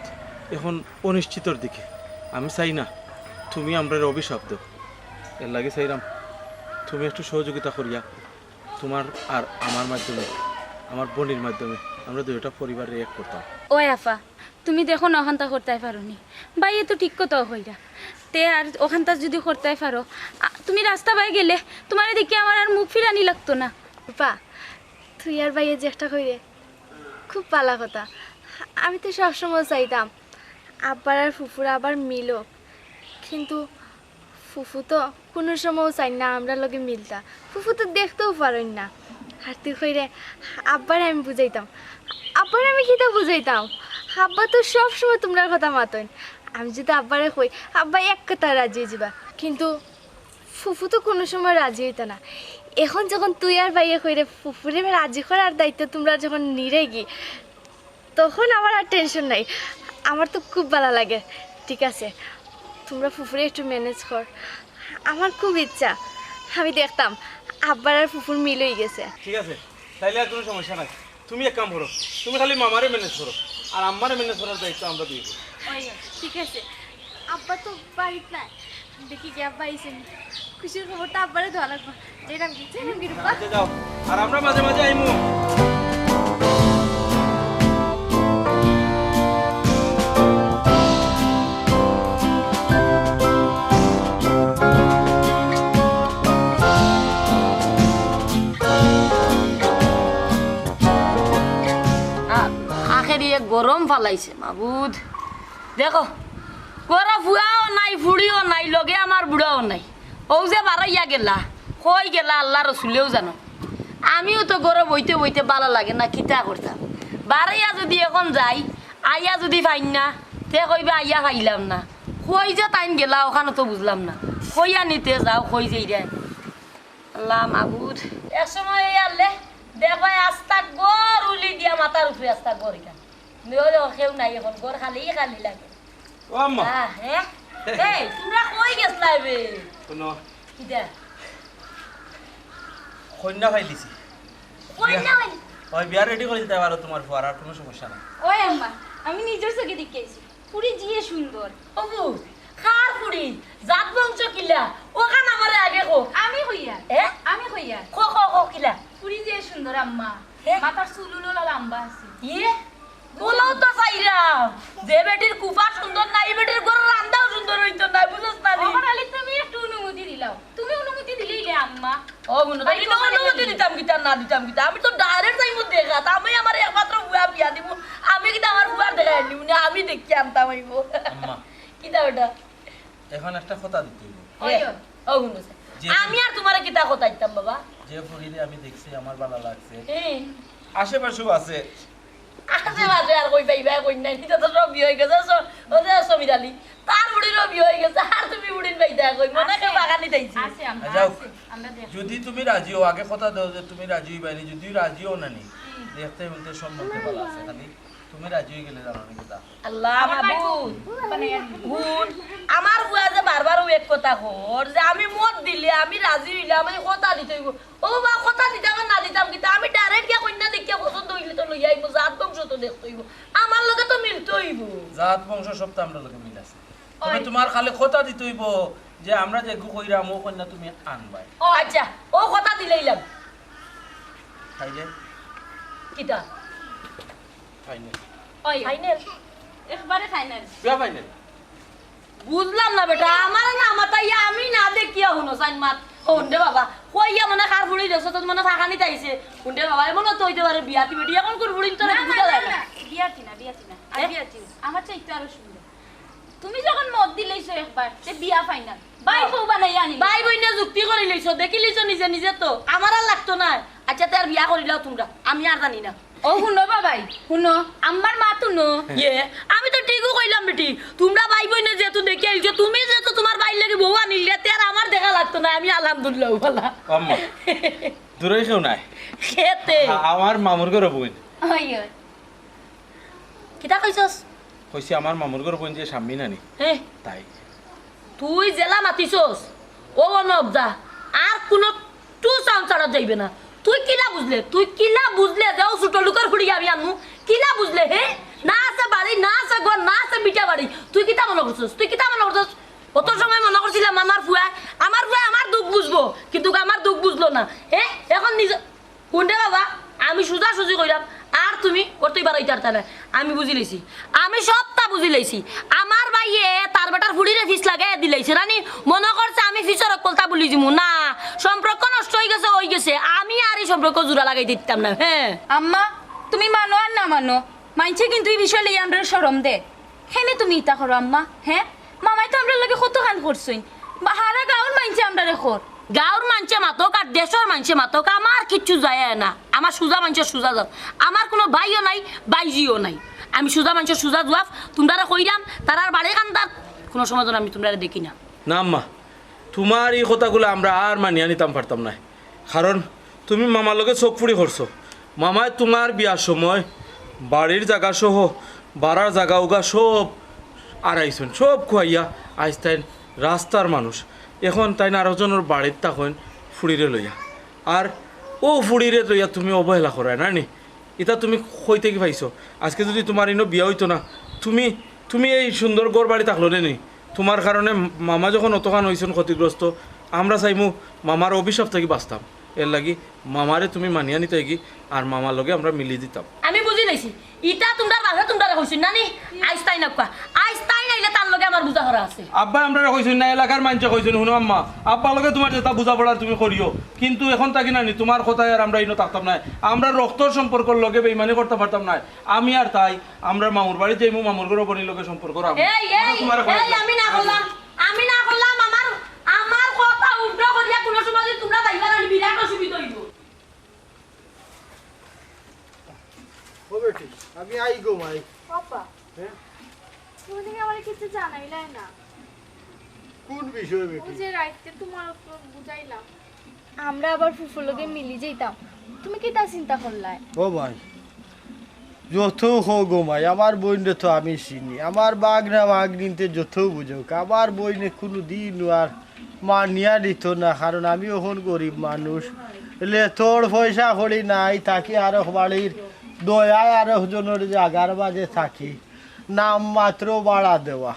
এখন অনিশ্চিতর দিকে। আমি চাই না তুমি আমরারে অভিশাপ দেও, এর লাগি চাইরাম তুমি একটু সহযোগিতা করিয়া তোমার আর আমার মাধ্যমে, আমার বইনর মাধ্যমে আমরা দুইটা পরিবারে এক করতাম। ওই আফা, তুমি দেখো না অখানতা করতায় পারো নি। ভাইয়ে তো ঠিক কথাও কইরা। তে আর অখানতা যদি করতায় পারো, আ, তুমি রাস্তা বায় গেলে তোমারে দেখি আমার আর মুখ ফিরানি লাগতো না। রূপা, তুই আর ভাইয়ে যে একটা কইরে, খুব ভালা কথা। আমি তো সবসময় চাইতাম আব্বার আর ফুফুর আবার মিল অউক, কিন্তু ফুফু তো কোনো সময়ও চাইন না আমরার লগে মিলতা। ফুফু তো দেখতেও পারইন না। আর তুই কইরে, আব্বারে আমি বুঝাইতাম। আব্বারে আমি কিতা বুঝাইতাম? আব্বা তো সব সময় তোমরার কথা মাতইন। আমি যদি আব্বারে কই, আব্বা এক কথা রাজি অই যিবা। কিন্তু ফুফু তো কোনো সময় রাজি অইতা না। এখন যখন তুই আর ভাইয়ে কইরে ফুফুরে রাজি করার দায়িত্ব তোমরা যখন নিরায়গি, তখন আমার আর টেনশন নাই। আমার তো খুব ভালা লাগে। ঠিক আছে, তোমরা ফুফুরে একটু ম্যানেজ কর। আমার খুব ইচ্ছা, আমি দেখতাম আব্বার আর ফুফুর মিল অই গেছে। ঠিক আছে, তাইলে আর কোনো সমস্যা নাই। তুমি এক কাম করো, তুমি খালি মামারে ম্যানেজ করো, আর আম্মারে ম্যানেজ করার দায়িত্ব আমরা দুই করব। ওই, ঠিক আছে, আব্বা তো বাড়িত নাই, দেখি গিয়া আব্বা আইছেন। খুশির খবরটা আব্বারে দেওয়া লাগবো। যাইরাম কি, যাইরাম কি রূপা? আচ্ছা, যাও, আর আমরা মাঝে মাঝে আইমু। আ-, আখেরি এক গরম ফালাইছে মাবুদ। দেখো, ঘরো ফুয়াও নাই, ফুড়িও নাই, লগে আমার বুড়াও নাই। অউ যে বারইয়া গেলা, কই গেলা আল্লার রসুলেও জানইন। আমিও তো ঘরো বইতে বইতে ভালা লাগে না, কিতা করতাম। বারইয়া যুদি এখন যাই, আইয়া যুদি পাইন না, তে কইবা আইয়া পাইলাম না। কই যে তাইন গেলা, অখানও তো বুঝলাম না। কইয়া নিতে যাও, কই যাইরায়। আল্লা মাবুদ। এক সময় এই আল্লে দেখবায় আস্তা ঘর উলি দিয়া মাথার উপরে আস্তা ঘর ইখান। নইলে কেউ নাই এখন, ঘর খালি খালি লাগে। ও আম্মা। আহ, হে? এই, তোমরা কই গেছলায় বে? হুনো। কিতা? কইন্যা পাইলিছি। কইন্যা পাইলি? ওই বিয়া রেডি করি দিতায় পারো তুমার ফুয়ার, আর কুনু সমস্যা নাই। ওই আম্মা, আমি নিজর চউখে দেখিয়া আইছি। ফুড়ি যে সুন্দর। ওগো, কার ফুড়ি? জাত বংশ কিলা? অখান আমারে আগে কও। আমি কইয়ার। এ? আমি কইয়ার। কও, কও, কও, কিলা? ফুড়ি যে সুন্দর আম্মা। এ? মাথার চুল উলা লাম্বা আছে। ইয়ে? অলাউ তো চাইরাম। যে বেটির কুফা সুন্দর না, ই বেটির ঘরর রান্দাও সুন্দর অইতো নায়, বুঝোস না নি? ওখানে তুমি একটু অনুমতি দিলাও। তুমি অনুমতি দিলেই লে আম্মা। ও হুনো, আমি তো অনুমতি দিতাম কিতা, না দিতাম কিতা? আমি তো direct যাইমু দেখাত। আমি আমার একমাত্র ফুয়া বিয়া দিমু। আমি কিতা আমার ফুয়ার দেখাত আনিমু নি? আমি দেখিয়া আনতাম অইবো। আম্মা। কিতা ওটা? এখন একটা কথা দিতে অইবো। ওই, ওই। ও হুনো। যে আমি আর তুমারে কিতা কথা দিতাম বাবা? যে ফুড়িরে আমি দেখছি, আমার ভালা লাগছে। হ্যাঁ। আশেপাশেও আছে। আশেপাশে আর কই পাইবা, কই নাই, ইতা তো সব বিয়া অই গেছে, স-, ও যে সমীর আলী, তার ফুড়িরও বিয়া অই গেছে, আর তুমি ফুড়ির পাইতা কই, মনে আছে। কেউ বাগানি দিছে। আছে, আমরা যাও। আছে, আমরা দেখি। যদি তুমি রাজি অও, আগে কথা দেও যে তুমি রাজি অইবায় নি, যদি রাজি অও না নি, হুম। দেখতে হুনতে সব মধ্যে ভালা আছে, খালি তুমি রাজি অই গেলে জানো নি কথা। আল্লাহ আমার মাবুদ, ভাই, হুন, আমার ফুয়া যে বারবার অউ এক কথা কর যে আমি মত দিলে, আমি রাজি অইলে, আমি কথা দিতে অইবো। ও বাবা, কথা দিতাম আর না দিতাম কিতা? আমি direct গিয়া কইন্যা দেখিয়া পছন্দ অইলে তো লইয়া আইমু, জাত বংশ তো দেখতে অইবো, আমার লগে তো মিলতে অইবো। জাত বংশ সব তো আমরার লগে মিল আছে। তবে ওই। তুমার খালি কথা দিতে অইবো যে আমরা যেগু কইরাম অউ কইন্যা তুমি আনবায়। ও আচ্ছা, ও কথা দিলাইলাম। তাইলে? কিতা? Final। ওই। Final? একবারে final। বিয়া final। বুঝলাম না বেটা, আমারে না মাতাইয়া আমি না দেখিয়া হুনো, সাইন মাত। হুন রে বাবা, কইয়া মনে কার ফুড়ি দেখছো, তোর মনে ফাঁকানিত আইছে। হুন রে বাবা, এমনও তো অইতে পারে বিয়াতি বেটি, এখন কোন ফুড়ি তোর না, না, বুঝা যায় না, না। না, বিয়াতি না, বিয়াতি না। আর হ্যাঁ? বিয়াতি না। আমার চাইতে আরো সুন্দর। তুমি যখন মত দিলাইছো একবার, তে বিয়া final। ভাই বউ বানাইয়া আনি। ভাই বইনে যুক্তি করি লইছো, দেখি লইছো নিজে নিজে তো। আমার আর লাগতো না। আচ্ছা, তে আর বিয়া করিলাও তুমরা, আমি আর জানি না। ও হুনো বাবাই, হুনো, আমার মাত হুনো। ইয়ে, আমি তো ঠিকউ কইলাম বেটি, তুমরা ভাই বইনে যেহেতু দেখিয়া আইছো, তুমি যেহেতু তুমার ভাইর লাগি বউ আনিলে, তে আর আমার দেখা লাগতো না, আমি আলহামদুলিল্লাহ ভালা। আম্মা, দূরে কেউ নাই। খেতে। আ-, আমার মামুর ঘরর বইন। ওই, ওই। কিতা কইছস? কইছি আমার মামুর ঘরর বইন যে শাম্মী নানি। হে। তাই। তুই যেলা মাতিছস, ও অনো অবজা, আর কুনু টু sound ছাড়া যাইবে না। তুই কিলা বুঝলে? তুই কিলা বুঝলে যে ও ছোট লোকর ফুড়ি আমি আনমু? কিলা বুঝলে, হে? না আছে বাড়ি, না আছে ঘর, না আছে ভিটা বাড়ি। তুই কিতা মনো করছস? তুই কিতা মনো করছস? অত সময় মনো করছিলাম আমার ফুয়া, আমার ফুয়া আমার দুখ বুঝবো, কিন্তু আমার দুখ বুঝলো না। হে? এখন নিজে হুন রে বাবা, আমি সুজাসুজি কইরাম, আর তুমি করতেই পারো ইতার তানে। আমি বুঝি লইছি, আমি সবটা বুঝি লইছি। আমার ভাইয়ে তার বেটার ফুড়িরে ফিস লাগাইয়া দিলাইছে, রানি মনো করছে আমি ফিসর অকলতা ভুলি যিমু। না, সম্পর্ক নষ্ট অই গেছে, অই গেছে। আমি আর ই সম্পর্ক জোড়া লাগাই দিতাম না। হ্যাঁ। আম্মা, তুমি মানো আর না মানো, মাইনষে কিন্তু ই বিষয় লইয়া আমরারে শরম দে। কেনে তুমি ইতা করো আম্মা? হে? মামায় তো আমরার লগে কতখান করছইন। বা-, হারা গাউর মাইনষে আমরারে কর। গাউর মাইনষে মাতউক আর দেশর মাইনষে মাতউক, আমার কিচ্ছু যায় না। আমার সুজা মাইনষর সুজা যাউক। আমার কুনু ভাইও নাই, বাইজিও নাই। আমি সুজা মাইনষর সুজা জুয়াফ, তুমরারে কইরাম, তারার বাড়ি কান্দাত কুনু সময় যেন আমি তুমরারে দেখি না। না আম্মা, তুমার ই কথাগুলা আমরা আর মানিয়া নিতাম পারতাম নায়। কারণ তুমি মামার লগে চউখ ফুড়ি করছো। মামায় তুমার বিয়ার সময় বাড়ির জাগা সহ, বাড়ার জাগা উগা সব আরাইছইন, সব খুয়াইয়া আইজ তাইন রাস্তার মানুষ। এখন তাইন আরক জনর বাড়িত থাকইন ফুড়িরে লইয়া। আর অউ ফুড়িরে লইয়া তুমি অবহেলা কররায় না নি? ইতা তুমি কই থাকি পাইছো? আজকে যুদি তুমার ইনো বিয়া অইতো না, তুমি, তুমি এই সুন্দর ঘর বাড়ি থাকলো নে নি? তুমার কারণে মামা যখন অতখান অইছইন ক্ষতিগ্রস্ত, আমরা চাইমু মামার অভিশাপ থাকি বাঁচতাম। এর লাগি মামারে তুমি মানিয়া নিতায়গি, আর মামার লগে আমরা মিলি দিতাম। আমি বুঝি লাইছি, ইতা তুমরার বাপে তুমরারে কইছইন না নি? আইজ তাইন আউক্কা, আইজ তাইন আইলে তার লগে আমার বুঝাপড়া আছে। আব্বায় আমরারে কইছইন না, এলাকার মাইনষে কইছইন। হুনো আম্মা, আব্বার লগে তুমার যেতা বুঝাপড়া তুমি করিও, কিন্তু এখন থাকি না নি তুমার কথায় আর আমরা ইনো থাকতাম নায়। আমরা রক্তর সম্পর্কর লগে বেইমানি করতাম পারতাম নায়। আমি আর তাই, আমরা মামুর বাড়িত যাইমু, মামুর ঘরর বইনর লগে সম্পর্ক রাখমু। এই, এই, তুমারে কইলাম। আমি না করলাম, আমি না করলাম, আমার, আমার কথা উল্টা করিয়া কুনু সময় যুদি তুমরা যাইবা না নি, বিরাট অসুবিধা অইবো। ও বেটি, আমি আই গো মাই। বাবা, হ্যাঁ? তুমি দেখি আমারে কিচ্ছু জানাইলায় না। কোন বিষয়ে বেটি? ওই যে রাইতে তুমারে তো বুঝাইলাম। আমরা আবার ফুফুর লগে মিলি যাইতাম। তুমি কিতা চিন্তা করলায়? ও মাই, যত কও গো মাই, আমার বইনরে তো আমি চিনি। আমার বাগনা বাগনিন্তে যত বুঝউক, আমার বইনে কুনুদিনও আর মানিয়া নিতো না, কারণ আমি অখন গরিব মানুষ। লে তোর পয়সা কড়ি নাই, থাকি আরক বাড়ির দয়ায় আরক জনর জাগার মাঝে থাকি, নাম মাত্র ভাড়া দেওয়া।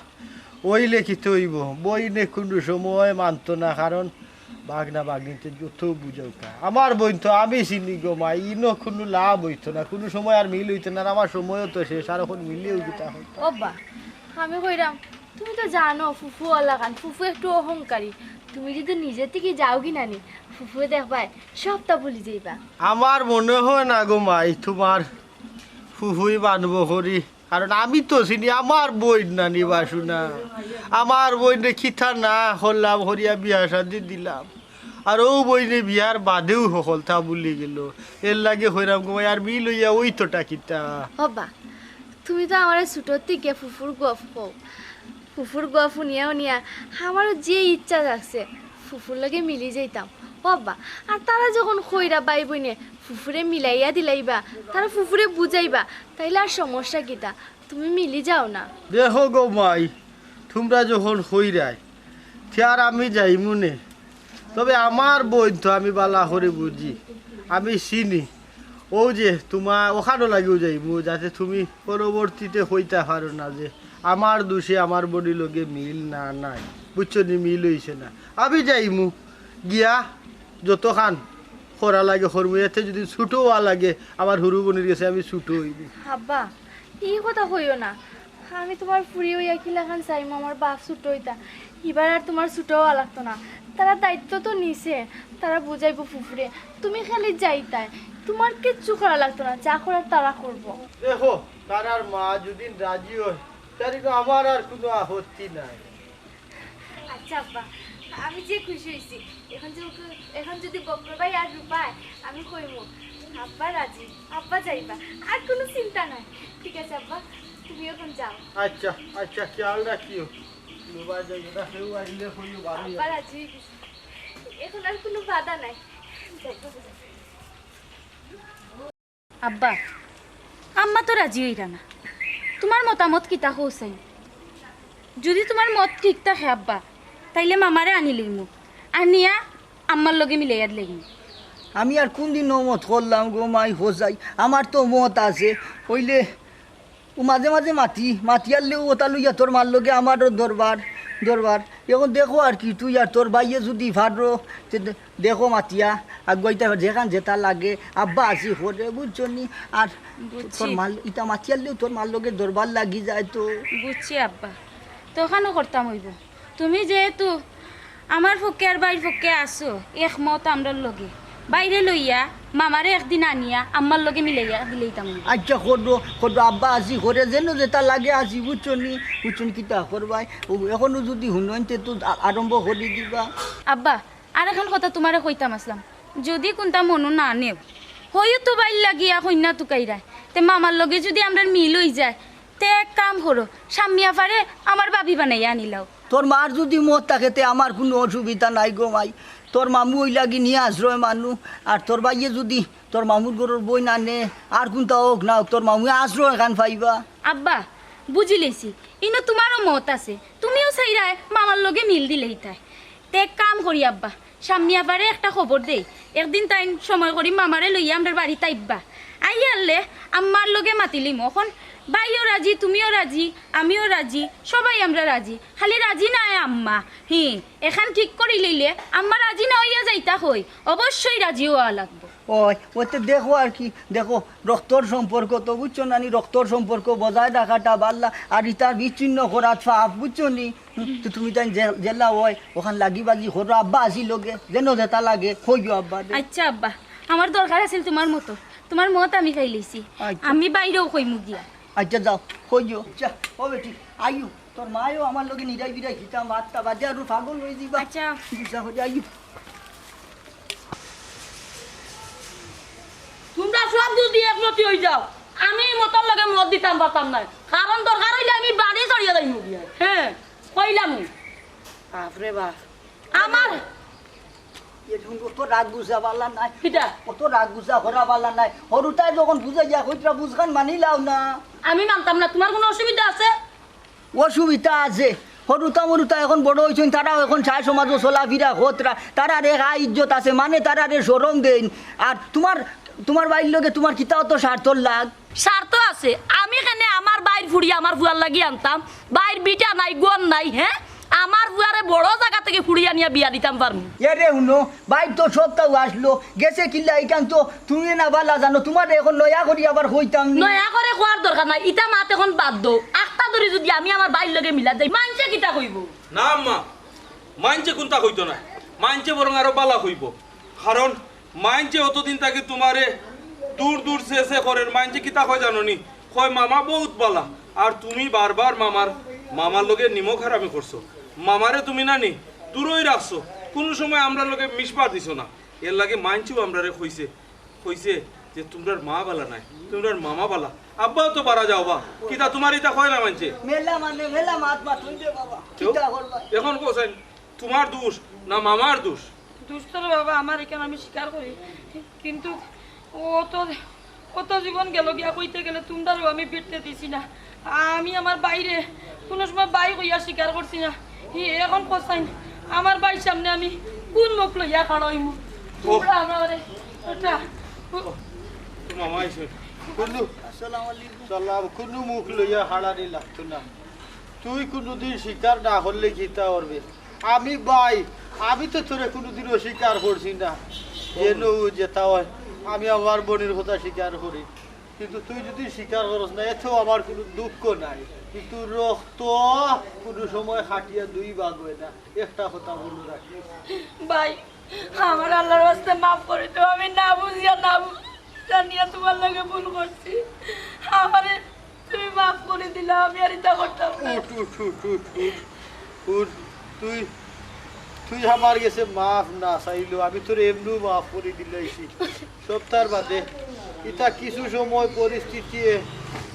অইলে কিতা অইবো? বইনে কুনু সময় মানতো না, কারণ ভাগনা ভাগনিতে যত বুঝাউক্কা। আমার বইন তো আমি চিনি গো মাই, ইনো কুনু লাভ অইতো না, কুনু সময় আর মিল অইতো না, আর আমার সময়ও তো শেষ, আর অখন মিলেও কিতা অইতো। ওবা, আমি কইরাম, তুমি তো জানো ফুফু অলাখান, ফুফু একটু অহংকারী। তুমি যুদি নিজে থাকি যাওগি নানি, ফুফুয়ে দেখবায় সবতা ভুলি যাইবা। আমার মনে হয় না গো মাই, তুমার ফুফুই মানবো করি, কারণ আমি তো চিনি আমার বইন নানি বাসু না। আমার বইনরে কিতা না করলাম, করিয়া বিয়া শাদি দিলাম, আর অউ বইনে বিয়ার বাদেউ হকলতা ভুলি গেলো। এরলাগি কইরাম গো মাই, আর মিল অইয়া অইতোটা কিতা? ওবা, তুমি তো আমারে ছুটোর থাকি ফুফুর গফ কও। ফুফুর গফ হুনিয়া হুনিয়া আমারও যে ইচ্ছা জাগছে ফুফুর লগে মিলি যাইতাম। ওবা, আর তারা যখন কইরা বাই বইনে ফুফুরে মিলাইয়া দিলাইবা, তারা ফুফুরে বুঝাইবা, তাইলে আর সমস্যা কিতা? তুমি মিলি যাও না। দেখো গো মাই, তুমরা যখন কইরায়, তে আর আমি যাইমু নে। তবে আমার বইন তো আমি ভালা করি বুঝি, আমি চিনি। অউ যে তুমার অখানর লাগিউ যাইমু, যাতে তুমি পরবর্তীতে কইতা পারো না যে আমার দুষে আমার বইনর লগে মিল না নাই, বুঝছো নি, মিল অইছে না। আমি যাইমু, গিয়া যতখান করা লাগে করমু, এতে যুদি ছুটো অওয়া লাগে আমার হুরু বইনর গেছে আমি ছুটো অইমু। আব্বা, ই কথা কইও না। আমি তুমার ফুড়ি অইয়া কিলাখান চাইমু আমার বাপ ছুটো অইতা? ইবার আর তুমার ছুটো অওয়া লাগতো না। তারা দায়িত্ব তো নিছে, তারা বুঝাইবো ফুফুরে। তুমি খালি যাইতায়, তুমার কিচ্ছু করা লাগতো না, যা করার তারা করবো। দেখো, তারার মা যুদি রাজি অয়, তাইলে তো আমার আর কুনু আপত্তি নাই। আচ্ছা আব্বা, আমি যে খুশি অইছি। এখন যে, এখন যুদি বক্র ভাই আর রূপায়, আমি কইমু, আব্বা রাজি, আব্বা যাইবা, আর কুনু চিন্তা নাই। ঠিক আছে আব্বা, তুমি এখন যাও। আচ্ছা, আচ্ছা, খেয়াল রাখিও। রূপায় যাইবা না, কেউ আইলে কইও বারো আব্বা যাইবা। রাজি অই গেছে, এখন আর কুনু বাধা নাই। যাইবা। আব্বা, আম্মা তো রাজি অইরা না। তুমার মতামত কিতা কও চাই? যুদি তুমার মত ঠিক থাকে আব্বা, তাইলে মামারে আনি লইমু, আনিয়া আম্মার লগে মিলাইয়া দিলাইমু। আমি আর কুনদিন অউ মত করলাম গো মাই, কও চাই? আমার তো মত আছে, অইলে অউ মাঝে মাঝে মাতি, মাতিয়ারলেউ অতা লইয়া তোর মার লগে আমারও দরবার, দরবার। এখন দেখো আর কি, তুই আর তোর ভাইয়ে যুদি পারো, তে দে-, দেখো মাতিয়া, আগুয়াইতা যেখান যেতা লাগে, আব্বা আছি করে, বুঝছো নি? আর বুঝছি। তোর মার, ইতা মাতিয়ারলেউ তোর মার লগে দরবার লাগি যায় তো। বুঝছি আব্বা, তখনও করতাম অইবো। তুমি যেহেতু আমার পক্ষে আর ভাইর পক্ষে আছো, একমত আমরার লগে, ভাইরে লইয়া মামারে একদিন আনিয়া আম্মার লগে মিলাইয়া দিলাইতাম। আচ্ছা, করো, করো, আব্বা আছি করে, যেন যেতা লাগে আছি, বুঝছো নি? বুঝছো নি, কিতা করবায়? অউ, এখনো যুদি হুনইন, তে তো আ-, আরম্ভ করি দিবা। আব্বা, আর এখান কথা তুমারে কইতাম আছলাম, যুদি কুনতা মনো না নেও, হয়ও তো ভাইর লাগিয়া কইন্যা তুকাইরায়, তে মামার লগে যুদি আমরার মিল অই যায়, তে এক কাম করো, শাম্মী আফারে আমার ভাবি বানাইয়া আনিলাও। তোর মার যুদি মত থাকে, তে আমার কুনু অসুবিধা নাই গো মাই। তোর মামু অইলা গি নিয়াশ্রয় মানু, আর তোর ভাইয়ে যুদি তোর মামুর ঘরর বইন আনে, আর কুনতা অউক না অউক, তোর মামুয়ে আশ্রয় এখান পাইবা। আব্বা, বুঝিলাইছি, ইনো তুমারও মত আছে, তুমিও চাইরায় মামার লগে মিল দিলাইতায়। তে এক কাম করি আব্বা, শাম্মী আফারে একটা খবর দেই, একদিন তাইন সময় করি মামারে লইয়া আমরার বাড়িত আইবা। আইয়ারলে আম্মার লগে মাতিলিমু, অখন ভাইও রাজি, তুমিও রাজি, আমিও রাজি, সবাই আমরা রাজি, খালি রাজি নায় আম্মা। হি, এখান ঠিক করিলাইলে আম্মা রাজি না অইয়া যাইতা কই, অবশ্যই রাজি অওয়া লাগবো। অয়, অতে দেখো আর কি, দেখো, রক্তর সম্পর্ক তো, বুঝছো না নি, রক্তর সম্পর্ক বজায় রাখাটা ভালা, আর ইতা বিচ্ছিন্ন করাত পাপ, বুঝছো নি? হুম, তো তুমি তাইন যে-, যেলা অয়, অখান লাগি বাজি করো, আব্বা আছি লগে, যেন যেতা লাগে, কইও আব্বারে। আচ্ছা আব্বা, আমার দরকার আছিল তুমার মতো, তুমার মত আমি পাইলাইছি। আচ্ছা। আমি ভাইরেও কইমু গিয়া। আচ্ছা, যাও, কইও। আচ্ছা, ও বেটি, আইও, তোর মায়ও আমার লগে নিরাই বিরাই কিতা মাততা, বাদে আরো পাগল অই যিবা। আচ্ছা। বুঝা করি আইও। তুমরা সব যুদি একমতি অই যাও, আমি ই মতর লগে মত দিতাম পারতাম নায়, কারণ দরকার অইলে আমি বাড়ি ছাড়িয়া যাইমু গিয়া। হে, কইলাম। বাপ রে বাপ। আমার এ হুন, অত রাগ গুছা ভালা নায়। কিতা? অত রাগ গুছা করা ভালা নায়। হুরুতায় যখন বুঝাইয়া কইতরা, বুঝখান মানিলাও না। আমি মানতাম না, তুমার কুনু অসুবিধা আছে? অসুবিধা আছে। হরুতা মরুতা এখন বড় অইছইন, তারাও এখন সারা সমাজও চলাফিরা হতরা, তারারে হা ইজ্জত আছে, মানে তারারে শরম দেইন। আর তুমার, তুমার ভাইর লগে তুমার কিতা অত স্বার্থর লাগ? স্বার্থ আছে। আমি কেনে আমার ভাইর ফুড়ি আমার ফুয়ার লাগি আনতাম? ভাইর ভিটা নাই, ঘর নাই, হে? আমার ফুয়ারে বড় জাগা থাকি ফুড়ি আনিয়া বিয়া দিতাম পারমু। এরে হুনো, ভাইর তো সবতাউ আছলো, গেছে কিলা ইখান তো তুমি না ভালা জানো, তুমারে এখন নয়া করি আবার কইতাম নি। নয়া করি কওয়ার দরকার নাই, ইতা মাত এখন বাদ দেও। আখতা ধরি যুদি আমি আমার ভাইর লগে মিলাত যাই, মাইনষে কিতা কইবো? না আম্মা, মাইনষে কুন্তা কইতো নায়, মাইনষে বরং আরো ভালা কইবো। কারণ মাইনষে অতদিন থাকি তুমারে দূর দূর চে চে করের, মাইনষে কিতা কয় জানো নি? কয় মামা বউত ভালা, আর তুমি বারবার মামার, মামার লগে নিমক হারামি করছো, মামারে তুমি নানি দূরই রাখছো, কুনু সময় আমরার লগে মিশবার দিছো না। এরলাগি মাইনষেউ আমরারে কইছে, কইছে যে তুমরার মা ভালা নায়, তুমরার মামা ভালা। আব্বাও তো বারা যাও বা, কিতা তুমার ইতা কয় না মাইনষে? মেলা মানে মেলা মাত মাত হইবে বাবা। কেউ? কিতা করবা? এখন কও চাইন, তুমার দুষ না মামার দুষ? দুষ তো রে বাবা আমার, ইখান আমি স্বীকার করি, কিন্তু অত, অত জীবন গেল গিয়া কইতে গেলে তুমরারেও আমি ফিরতে দিছি না। আমি আমার ভাইরে কুনু সময় ভাই কইয়া স্বীকার করছি না। ই এখন কও চাইন, আমার ভাইর সামনে আমি কুন মুখ লইয়া খাড়া অইমু? তুমরা আমারে এটা তো মামা আইছে। কুনু আসসালামু আলাইকুম। সালাম, কুনু মুখ লইয়া খাড়ানি লাগতো না। তুই কুনুদিন স্বীকার না করলে কিতা করবে? আমি ভাই, আমি তো তোরে কুনুদিন অস্বীকার করছি না। যেন যেতা অয়, আমি আমার বইনর কথা স্বীকার করি। কিন্তু তুই যুদি স্বীকার করস না, এতেও আমার কুনু দুঃখ নাই। কিন্তু রক্ত কুনু সময় কাটিয়া দুই ভাগ অয় না, একটা কথা মনো রাখিস। ভাই, আমারে আল্লার ওয়াস্তে মাফ করি দেও, আমি না বুঝিয়া না বু-, জানিয়া তুমার লগে ভুল করছি। আমারে তুমি মাফ করি দিলাও, আমি আর ইতা করতাম না। উঠ, উঠ, উঠ, উঠ, উঠ, উঠ। তুই, তুই আমার গেছে মাফ না চাইলেও আমি তোরে এমনেউ মাফ করি দিলাইছি। সপ্তাহর বাদে ইতা কিছু সময় পরিস্থিতিয়ে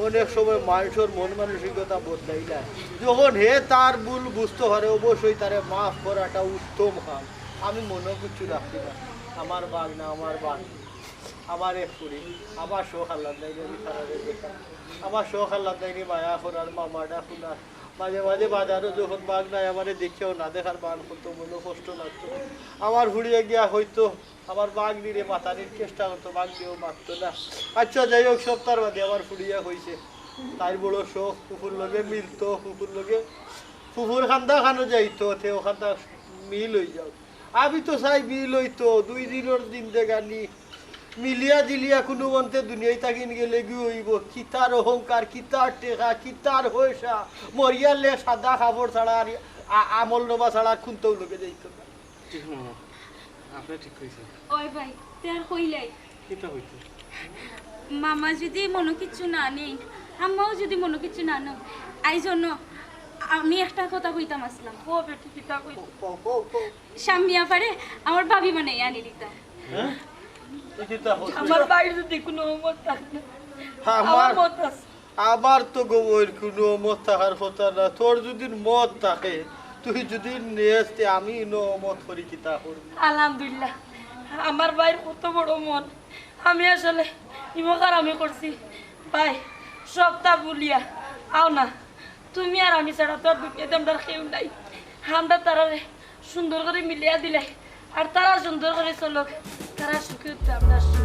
অনেক সময় মানষর মন মানসিকতা বদলাইলায়। যখন হে তার ভুল বুঝতো পারে, অবশ্যই তারে মাফ করাটা উত্তম কাম। আমি মনো কিচ্ছু রাখছি না। আমার ভাগনা, আমার ভাগনি, আমার এক ফুড়ি, আমার শখ আহ্লাদ নাইনি আমি তারারে দেখার, আমার শখ আহ্লাদ নাইনি মায়া করার, মামাটা হুনার। মাঝে মাঝে বাজারো যখন ভাগনায় আমারে দেখিয়াও না দেখার বান করতো, মনো কষ্ট লাগতো। আমার ফুড়িয়ে গিয়া কইতো, আমার ভাগনিরে মাতানির চেষ্টা করতো, ভাগনিও মাততো না। আচ্ছা, যাই হোক, সপ্তাহর বাদে আমার ফুড়িয়ে কইছে, তাইর বড় শখ ফুফুর লগে মিলতো, ফুফুর লগে ফুফুর কান্দা খানো যাইতো, তে অখানতা মিল অই যাউক। আমি তো চাই মিল অইতো, দুই দিনর জিন্দেগানি মিলিয়া জিলিয়া কুনুমন্তে দুনিয়াই থাকি গেলেগি অইবো। কিতার অহংকার, কিতার টেকা, কিতার পয়সা, মরিয়ালে সাদা কাপড় ছাড়া আর আ-, আমলনামা ছাড়া কুন্তাউ লগে যাইতো না। ঠিক মামা, আপনে ঠিক কইছইন। ওই ভাই, তে আর কইলাই। কিতা কইতো? মামা যুদি মনো কিচ্ছু না নেইন, আম্মাও যুদি মনো কিচ্ছু না নেইন, আইজ অনো আমি একটা কথা কইতাম আছলাম। ও বেটি, কিতা কইতো? কও, কও, কও। সাম্মিয়াপারে আমার ভাবি বানাইয়া আনি দিতা। হ্যাঁ? এই কিতা কইতো? আমার ভাইর যুদি কুনু মত থাকে না, আমার আমার মত আছে। আমার তো গো বইন কুনু মত থাকার কথা না, তোর যুদি মত থাকে, তুই যুদি নেস, তে আমি ইনো মত করি কিতা করমু? আলহামদুলিল্লাহ, আমার ভাইর কত বড় মন, আমি আসলে ইমকার আমি করছি। ভাই, সবতা ভুলিয়া আও না, তুমি আর আমি ছাড়া তো আর দুনিয়াত আমরার কেউ নাই। আমরা তারারে সুন্দর করি মিলিয়া দিলাই, আর তারা সুন্দর করি চলউক, তারা সুখী অউক, আমরা সুখী।